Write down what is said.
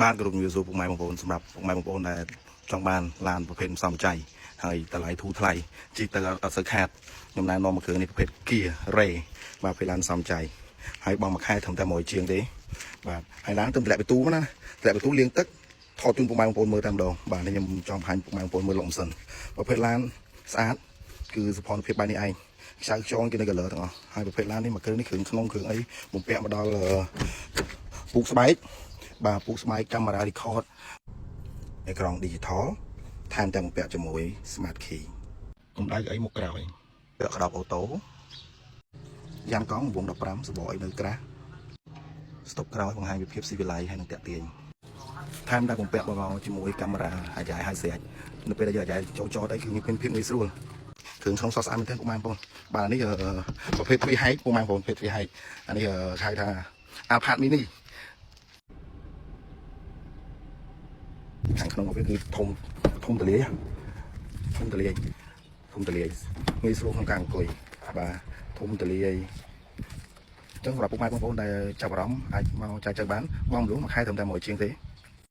បាទគោរពជំរាបសួរពុកម៉ែបងប្អូនសម្រាប់ពុកម៉ែបងប្អូនដែលចង់បានឡានប្រភេទសំចៃហើយតម្លៃធូរថ្លៃជិះទៅអត់សូវខាតខ្ញុំណែនាំមកគ្រឿងនេះប្រភេទ Kia Ray បាទប្រភេទឡានសំចៃហើយបងមួយខែត្រឹមតែ100ជាងទេបាទហើយឡានទៅតម្លាក់ពីទូមកណាតម្លាក់ពីទូលាងទឹកថតជូនពុកម៉ែបងប្អូនមើលតែម្ដងបាទនេះខ្ញុំចង់បង្ហាញពុកម៉ែបងប្អូនមើលលំសិនប្រភេទឡានស្អាតគឺសុភ័ណ្ឌភាពបែបនេះឯងខ្ចៅខ្យងគេនៅ color ទាំងអស់ហើយប្រភេទឡាននេះមួយគ្រឿងនេះគ្រឿងក្នុងគ្រឿងអីបំពាក់មកដល់អឺពូកស្បែក បាទពូកស្បែកកាមេរ៉ា record អេក្រង់ digital ថែមទាំងបំពាក់ជាមួយ smart key កម្ដៅអីមកក្រោយពាក់ក្តោប auto យ៉ាំកង់915សបអីនៅក្រាស់ស្តុបក្រោយបង្ហាញវិភាពស៊ីវិល័យហើយនឹងតាក់ទាញថែមតែបំពាក់មកជាមួយកាមេរ៉ាអាយ៉ៃហើយស្រេចនៅពេលដែលយើងអាយ៉ៃចូលចតអីគឺមានភាពងាយស្រួលគ្រឿងក្នុងសោះស្អាតមែនទែនពុកម៉ែបងប្អូនបាទនេះប្រភេទ្វារហែកពុកម៉ែបងប្អូនប្រភេទទ្វារហែកអានេះហៅថា Alphard Mini ខាងក្នុងរបស់វាគឺធំធំទលាយធំទលាយធំទលាយងាយស្រួលក្នុងការអង្គុយបាទធំទលាយអញ្ចឹងសម្រាប់ពុកម៉ែបងប្អូនដែលចាប់អារម្មណ៍អាចមកចែកចែកបានបងមលួងមួយខែត្រឹមតែ100ជាងទេ។